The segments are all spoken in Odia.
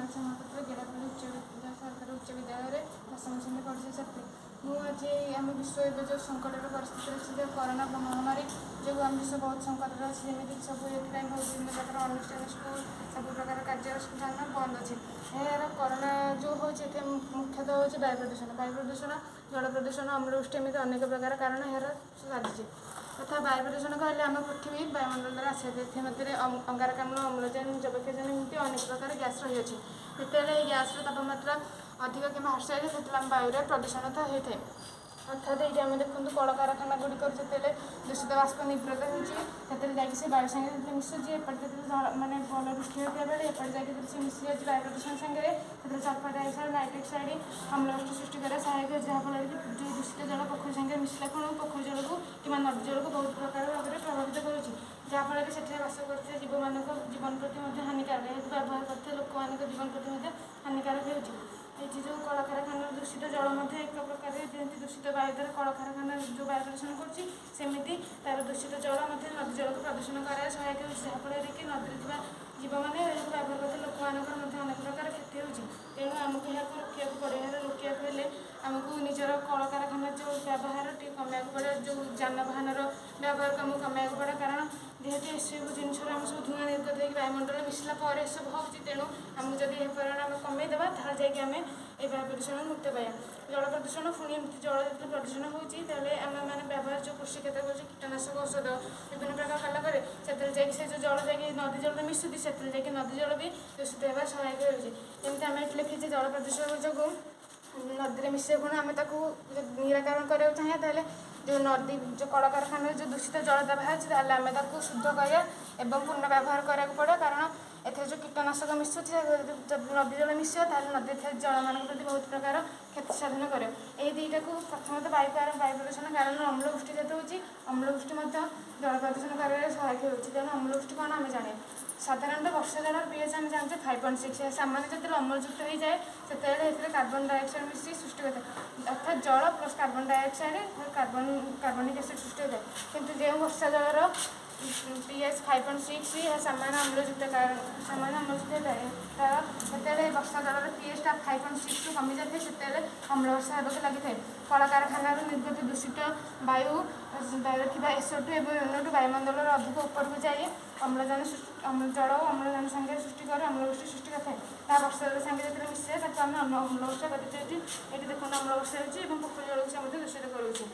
ସୋନାକ୍ଷୀ ମହାପାତ୍ର, ଗେଡ଼ାପଲ୍ଲୀ ଉଚ୍ଚ ବିଦ୍ୟାଳୟ, ସରକାରୀ ଉଚ୍ଚ ବିଦ୍ୟାଳୟରେ ଦଶମ ଶ୍ରେଣୀ ପଢ଼ୁଛି ଛାତ୍ରୀ। ମୁଁ ଆଜି ଆମ ବିଶ୍ୱ ଏବେ ଯେଉଁ ସଙ୍କଟର ପରିସ୍ଥିତିରେ ଅଛି, ଯେଉଁ କରୋନା ମହାମାରୀ ଯୋଗୁଁ ଆମ ବିଶ୍ୱ ବହୁତ ସଙ୍କଟରେ ଅଛି। ଯେମିତିକି ସବୁ ଏଥିପାଇଁ ବହୁତ ବିଭିନ୍ନ ପ୍ରକାର ଅନୁଷ୍ଠାନ, ସ୍କୁଲ, ସବୁ ପ୍ରକାର କାର୍ଯ୍ୟାନୁଷ୍ଠାନ ବନ୍ଦ ଅଛି। ଏହାର କରୋନା ଯେଉଁ ହେଉଛି, ଏଥିରେ ମୁଖ୍ୟତଃ ହେଉଛି ବାୟୁ ପ୍ରଦୂଷଣ। ବାୟୁ ପ୍ରଦୂଷଣ, ଜଳ ପ୍ରଦୂଷଣ, ଅମ୍ଳବୃଷ୍ଟି ଏମିତି ଅନେକ ପ୍ରକାର କାରଣ ଏହାର ସାଜିଛି। ତଥା ବାୟୁ ପ୍ରଦୂଷଣ କହିଲେ ଆମ ପୃଥିବୀ ବାୟୁମଣ୍ଡଳ ଦ୍ୱାରା ଆସିଥାଏ। ଏଥିମଧ୍ୟରେ ଅଙ୍ଗାରକାମ୍ଳ, ଅମ୍ଳଜାନ, ଯବକ୍ଷାରଜାନ ଏମିତି ଅନେକ ପ୍ରକାର ଗ୍ୟାସ୍ ରହିଅଛି। ଯେତେବେଳେ ଏହି ଗ୍ୟାସ୍ର ତାପମାତ୍ରା ଅଧିକ କିମ୍ବା ହ୍ରାସ ହେଇଥାଏ, ସେତେବେଳେ ଆମ ବାୟୁରେ ପ୍ରଦୂଷଣ ତ ହୋଇଥାଏ। ଅର୍ଥାତ୍ ଏଇଠି ଆମେ ଦେଖନ୍ତୁ, କଳକାରଖାନା ଗୁଡ଼ିକରୁ ଯେତେବେଳେ ଦୂଷିତ ବାଷ୍ପ ନିର୍ଗତ ହେଉଛି, ସେତେବେଳେ ଯାଇକି ସେ ବାୟୁ ସାଙ୍ଗରେ ଯେତେବେଳେ ମିଶୁଛି, ଏପଟେ ଯେତେବେଳେ ମାନେ ଭଲ ବୃଷ୍ଟି ହେଉଥିବା ବେଳେ ଏପଟେ ଯାଇକି ଯେତେବେଳେ ସେ ମିଶି ଯାଉଛି ବାୟୁ ପ୍ରଦୂଷଣ ସାଙ୍ଗରେ, ସେତେବେଳେ ସଲଫର ଡାଇଅକ୍ସାଇଡ଼, ନାଇଟ୍ରିକ୍ ଅକ୍ସାଇଡ଼ ଅମ୍ଳବୃଷ୍ଟି ସୃଷ୍ଟି କରିବା ସହାୟକ ହେଉଛି, ଯାହାଫଳରେ କି ଯେଉଁ ଦୂଷିତ ଜଳ ପୋଖରୀ ସାଙ୍ଗରେ ମିଶିଲା ଖୁଣୁ ପୋଖରୀ ଜଳକୁ କିମ୍ବା ନଦୀ ଜଳକୁ ବହୁତ ପ୍ରକାର ଭାବରେ ପ୍ରଭାବିତ କରୁଛି, ଯାହାଫଳରେ ସେଠାରେ ବାସ କରୁଥିବା ଜୀବମାନଙ୍କ ଜୀବନ ପ୍ରତି ମଧ୍ୟ ହାନିକାରକ। ଏହାକୁ ବ୍ୟବହାର କରୁଥିବା ଲୋକମାନଙ୍କ ଜୀବନ ପ୍ରତି ମଧ୍ୟ ହାନିକାରକ ହେଉଛି। ଏଠି ଯେଉଁ କଳକାରଖାନାର ଦୂଷିତ ଜଳ ମଧ୍ୟ ଏକ ପ୍ରକାର, ଯେମିତି ଦୂଷିତ ବାୟୁ ଦ୍ୱାରା କଳକାରଖାନା ଯେଉଁ ବାୟୁ ପ୍ରଦୂଷଣ କରୁଛି, ସେମିତି ତା'ର ଦୂଷିତ ଜଳ ମଧ୍ୟ ନଦୀ ଜଳକୁ ପ୍ରଦୂଷଣ କରାଇବାରେ ସହାୟକ ହେଉଛି, ଯାହାଫଳରେ କି ନଦୀରେ ଥିବା ଜୀବମାନେ, ଏହାକୁ ବ୍ୟବହାର କରୁଥିବା ଲୋକମାନଙ୍କର ମଧ୍ୟ ଅନେକ ପ୍ରକାର କ୍ଷତି ହେଉଛି। ତେଣୁ ଆମକୁ ଏହାକୁ ରୋକିବାକୁ ପଡ଼ିବ। ଏହାର ରୋକିବାକୁ ହେଲେ ଆମକୁ ନିଜର କଳକାରଖାନା ଯେଉଁ ବ୍ୟବହାର ଟିକେ କମାଇବାକୁ ପଡ଼ିବ, ଯେଉଁ ଯାନବାହନର ବ୍ୟବହାରକୁ ଆମକୁ କମାଇବାକୁ ପଡ଼ିବ। କାରଣ ଯେହେତୁ ଏସବୁ ଜିନିଷରୁ ଆମେ ସବୁ ଧୂଆଁ ନିର୍ଗତ ହେଇକି ବାୟୁମଣ୍ଡଳରେ ମିଶିଲା ପରେ ଏସବୁ ହେଉଛି। ତେଣୁ ଆମକୁ ଯଦି ଏହି ପରିମାଣ ଆମେ କମେଇଦେବା, ତାହେଲେ ଯାଇକି ଆମେ ଏ ବାୟୁ ପ୍ରଦୂଷଣରୁ ମୁକ୍ତ ପାଇବା। ଜଳ ପ୍ରଦୂଷଣ ପୁଣି ଏମିତି ଜଳ ଯେତେବେଳେ ପ୍ରଦୂଷଣ ହେଉଛି, ତାହେଲେ ଆମେ ମାନେ ବ୍ୟବହାର ଯେଉଁ କୃଷି କ୍ଷେତ୍ର କରୁଛେ, କୀଟନାଶକ ଔଷଧ ବିଭିନ୍ନ ପ୍ରକାର କଲା ପରେ ସେତେବେଳେ ଯାଇକି ସେ ଯେଉଁ ଜଳ ଯାଇକି ନଦୀ ଜଳରେ ମିଶୁଛି, ସେତେବେଳେ ଯାଇକି ନଦୀ ଜଳ ବି ଦୂଷିତ ହେବା ସହାୟକ ହେଉଛି। ଯେମିତି ଆମେ ଏଠି ଲେଖିଛେ, ଜଳ ପ୍ରଦୂଷଣ ଯୋଗୁଁ ନଦୀରେ ମିଶିବା ଗୁଣ ଆମେ ତାକୁ ଯଦି ନିରାକରଣ କରିବାକୁ ଚାହିଁବା, ତାହେଲେ ଯେଉଁ ନଦୀ, ଯେଉଁ କଳକାରଖାନାରେ ଯେଉଁ ଦୂଷିତ ଜଳଟା ବାହାରୁଛି, ତାହେଲେ ଆମେ ତାକୁ ଶୁଦ୍ଧ କରିବା ଏବଂ ପୁନଃ ବ୍ୟବହାର କରିବାକୁ ପଡ଼ିବ। କାରଣ ଏଥିରେ ଯେଉଁ କୀଟନାଶକ ମିଶୁଛି, ଯଦି ନଦୀ ଜଳ ମିଶିବ, ତାହେଲେ ନଦୀରେ ଥିବା ଜଳମାନଙ୍କ ପ୍ରତି ବହୁତ ପ୍ରକାର କ୍ଷତି ସାଧନ କରିବ। ଏହି ଦୁଇଟାକୁ ପ୍ରଥମତଃ ବାୟୁ କାରଣ, ବାୟୁ ପ୍ରଦୂଷଣ କାରଣ ଅମ୍ଳବୃଷ୍ଟି ଯେହେତୁ ହେଉଛି, ଅମ୍ଳବୃଷ୍ଟି ମଧ୍ୟ ଜଳ ପ୍ରଦୂଷଣ କରିବାରେ ସହାୟକ ହେଉଛି। ତେଣୁ ଅମ୍ଳବୃଷ୍ଟି କ'ଣ ଆମେ ଜାଣିବା। ସାଧାରଣତଃ ବର୍ଷା ଜଳର ପିଏଚ୍ ଆମେ ଜାଣିଛେ 5.6। ସାମାନ୍ୟ ଯେତେବେଳେ ଅମ୍ଳଯୁକ୍ତ ହେଇଯାଏ, ସେତେବେଳେ ଏଥିରେ କାର୍ବନ ଡାଇଅକ୍ସାଇଡ଼ ମିଶି ସୃଷ୍ଟି କରିଥାଏ। ଅର୍ଥାତ୍ ଜଳ ପ୍ଲସ୍ କାର୍ବନ ଡାଇଅକ୍ସାଇଡ଼ କାର୍ବନିକ୍ ଏସିଡ଼ ସୃଷ୍ଟି ହୋଇଥାଏ। କିନ୍ତୁ ଯେଉଁ ବର୍ଷା ଜଳର ପିଏଚ୍ 5.6, ଏହା ସାମାନ୍ୟ ଅମ୍ଳଯୁକ୍ତ, ସାମାନ୍ୟ ଅମ୍ଳଯୁକ୍ତ ହେଇଥାଏ ତାର, ଯେତେବେଳେ ବର୍ଷା ଜଳର ପିଏଚ୍ଟା 5.6ରୁ କମିଯାଇଥାଏ, ସେତେବେଳେ ଅମ୍ଳ ବର୍ଷା ହେବାକୁ ଲାଗିଥାଏ। କଳକାରଖାନାରୁ ନିର୍ଗତ ଦୂଷିତ ବାୟୁରେ ଥିବା SO2 ଏବଂ NO2 ବାୟୁମଣ୍ଡଳର ଅଧିକ ଉପରକୁ ଯାଇ ଅମ୍ଳଜାନ ଜଳ ଓ ଅମ୍ଳଜାନ ସାଙ୍ଗରେ ସୃଷ୍ଟି କରି ଅମ୍ଳବୃଷ୍ଟି ସୃଷ୍ଟି କରିଥାଏ। ତାହା ବର୍ଷା ଜଳ ସାଙ୍ଗରେ ଯେତେବେଳେ ମିଶିଯାଏ, ତାକୁ ଆମେ ଅମ୍ଳ ବର୍ଷା କରିଦେଇଛୁ। ଏଠି ଦେଖନ୍ତୁ, ଅମ୍ଳ ବର୍ଷା ହେଉଛି ଏବଂ ପୋଖରୀ ଜଳକୁ ସେ ମଧ୍ୟ ଦୂଷିତ କରୁଛି।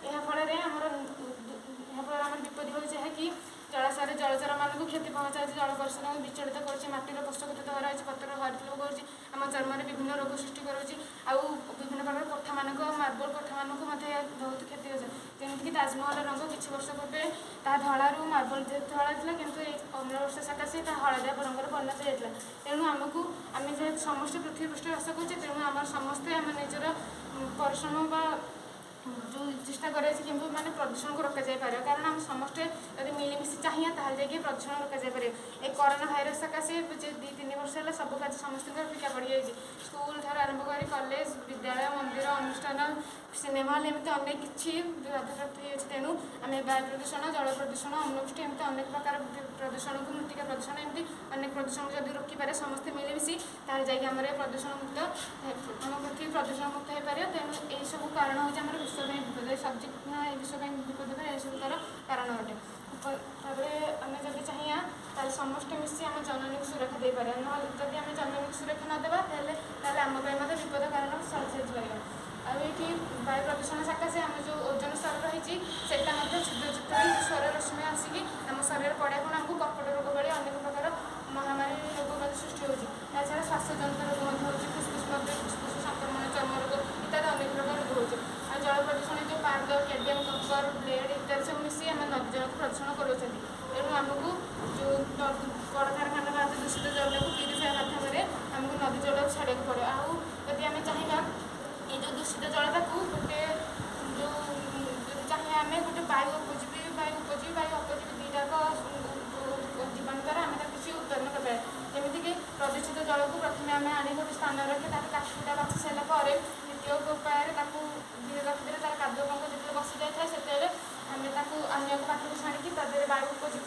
ଏହା ଫଳରେ ଆମର ବିପଦ ହେଉଛି, ଯାହାକି ଜଳାଶୟରେ ଜଳଚରମାନଙ୍କୁ କ୍ଷତି ପହଞ୍ଚାଉଛି, ଜଳ ପରିସରକୁ ବିଚଳିତ କରୁଛି, ମାଟିର ପୋଷକ ତତ୍ତ୍ୱ ହରାଉଛି, ପତ୍ର ହରିତଲୋପ କରୁଛି, ଆମ ଚର୍ମରେ ବିଭିନ୍ନ ରୋଗ ସୃଷ୍ଟି କରୁଛି। ଆଉ ବିଭିନ୍ନ ପ୍ରକାର କୋଠାମାନଙ୍କ, ମାର୍ବଲ କୋଠାମାନଙ୍କୁ ମଧ୍ୟ ଏହା ବହୁତ କ୍ଷତି ହେଉଛି। ଯେମିତିକି ତାଜମହଲର ରଙ୍ଗ କିଛି ବର୍ଷ ପୂର୍ବେ ତାହା ଧଳାରୁ, ମାର୍ବଲ ଯେହେତୁ ଧଳା ଥିଲା, କିନ୍ତୁ ଏଇ ଅମ୍ଳ ବର୍ଷା ସକାଶେ ତାହା ହଳଦିଆ ରଙ୍ଗରେ ପରିଣତ ହୋଇଯାଇଥିଲା। ତେଣୁ ଆମକୁ, ଆମେ ଯେହେତୁ ସମସ୍ତେ ପୃଥିବୀ ପୃଷ୍ଠରେ ବାସ କରୁଛେ, ତେଣୁ ଆମର ସମସ୍ତେ ଆମ ନିଜର ପରିଶ୍ରମ ବା ଯେଉଁ ଚେଷ୍ଟା କରାଯାଇଛି କିନ୍ତୁ ମାନେ ପ୍ରଦୂଷଣକୁ ରୋକାଯାଇପାରିବ। କାରଣ ଆମେ ସମସ୍ତେ ଯଦି ମିଳିମିଶି ଚାହିଁବା, ତାହେଲେ ଯାଇକି ପ୍ରଦୂଷଣ ରୋକାଯାଇପାରିବ। ଏ କରୋନା ଭାଇରସ୍ ସକାଶେ ଯେ 2-3 ବର୍ଷ ହେଲା ସବୁ କାର୍ଯ୍ୟ ସମସ୍ତଙ୍କର ଫିକା ପଡ଼ିଯାଇଛି। ସ୍କୁଲ ଠାରୁ ଆରମ୍ଭ କରି କଲେଜ, ବିଦ୍ୟାଳୟ, ମନ୍ଦିର, ଅନୁଷ୍ଠାନ, ସିନେମା ହଲ୍ ଏମିତି ଅନେକ କିଛି ବାଧାପ୍ରାପ୍ତ ହେଇଅଛି। ତେଣୁ ଆମେ ବାୟୁ ପ୍ରଦୂଷଣ, ଜଳ ପ୍ରଦୂଷଣ, ଅମ୍ଳବୃଷ୍ଟି ଏମିତି ଅନେକ ପ୍ରକାର ପ୍ରଦୂଷଣକୁ, ମୃତ୍ତିକା ପ୍ରଦୂଷଣ ଏମିତି ଅନେକ ପ୍ରଦୂଷଣକୁ ଯଦି ରୋକିପାରିବା ସମସ୍ତେ ମିଳିମିଶି, ତାହେଲେ ଯାଇକି ଆମର ଏ ପ୍ରଦୂଷଣ ମୁକ୍ତ, ଆମ ପୃଥିବୀ ପ୍ରଦୂଷଣ ମୁକ୍ତ ହେଇପାରିବ। ତେଣୁ ଏହିସବୁ କାରଣ ହେଉଛି ଆମର ବିଶ୍ୱ ପାଇଁ ବିପଦ। ଏ ସବଜେକ୍ଟ ନା, ଏ ବିଶ୍ୱ ପାଇଁ ବିପଦ ପାଇଁ ଏସବୁ ତା'ର କାରଣ ଅଟେ। ତାପରେ ଆମେ ଯଦି ଚାହିଁବା, ତାହେଲେ ସମସ୍ତେ ମିଶି ଆମ ଜନନୀକୁ ସୁରକ୍ଷା ଦେଇପାରିବା। ନହେଲେ ଯଦି ଆମେ ଜନନୀକୁ ସୁରକ୍ଷା ନ ଦେବା, ତାହେଲେ ଆମ ପାଇଁ ମଧ୍ୟ ବିପଦ କାରଣ ସାଜିପାରିବ। ଆଉ ଏଇଠି ବାୟୁ ପ୍ରଦୂଷଣ ସକାଶେ ଆମ ଯେଉଁ ଓଜନ ସ୍ତର ରହିଛି, ସେଇଟା ମଧ୍ୟ ଛିଦ୍ରଯୁକ୍ତ ହୋଇ ସୌର ରଶ୍ମି ଆସିକି ଆମ ଶରୀରରେ ପଡ଼ିବା ଫଳରେ ଆମକୁ କର୍କଟ ରୋଗ ଭଳି ଅନେକ ପ୍ରକାର ମହାମାରୀ ରୋଗ ମଧ୍ୟ ସୃଷ୍ଟି ହେଉଛି। ତା ଛଡ଼ା ଶ୍ୱାସଜନିତ ରୋଗ ମଧ୍ୟ ହେଉଛି। ଫୁସଫୁସ ମଧ୍ୟ, ଫୁସଫୁସ ସଂକ୍ରମଣ, ଚର୍ମ ରୋଗ ଇତ୍ୟାଦି ଅନେକ ପ୍ରକାର ରୋଗ ହେଉଛି। ଆଉ ଜଳ ପ୍ରଦୂଷଣ ଯେଉଁ ପାରଦ, କ୍ୟାଡମିୟମ, କପର, ଲେଡ୍ ଇତ୍ୟାଦି ସବୁ ମିଶି ଆମେ ନଦୀ ଜଳକୁ ପ୍ରଦୂଷଣ କରୁଛନ୍ତି। ତେଣୁ ଆମକୁ ଯେଉଁ କଳକାରଖାନା ବାହାରୁଥିବା ଦୂଷିତ ଜଳକୁ ପ୍ୟୁରିଫାୟର ମାଧ୍ୟମରେ ଆମକୁ ନଦୀ ଜଳକୁ ଛାଡ଼ିବାକୁ ପଡ଼ିବ। ଆଉ ଯଦି ଆମେ ଚାହିଁବା, ଏଇ ଯେଉଁ ଦୂଷିତ ଜଳଟାକୁ ଗୋଟେ ଯେଉଁ ଯଦି ଚାହିଁବା ଆମେ ଗୋଟେ ବାୟୁ ଉପଜୀବୀ, ବାୟୁ ଅପଜୀବୀ ଦୁଇଟାକ ଜୀବାଣୁ ଦ୍ୱାରା ଆମେ ତାକୁ କିଛି ଉତ୍ପାଦନ କରିପାରିବା। ଯେମିତିକି ପ୍ରଦୂଷିତ ଜଳକୁ ପ୍ରଥମେ ଆମେ ଆଣି ଗୋଟେ ସ୍ଥାନରେ ରଖି ତାକୁ କାଠକୁଟା ବାଛି ସାରିଲା ପରେ, ଦ୍ୱିତୀୟ ଉପାୟରେ ତାକୁ ଧୀରେ ରଖିଦେଲେ ତାର କାଦୁଅ ପଙ୍କ ଯେତେବେଳେ ବସି ଯାଇଥାଏ, ସେତେବେଳେ ଆମେ ତାକୁ ଅନ୍ୟ ଏକ ପାତ୍ରକୁ ଛାଣିକି ତା ଦେହରେ ବାୟୁ ଉପଜୀବୀ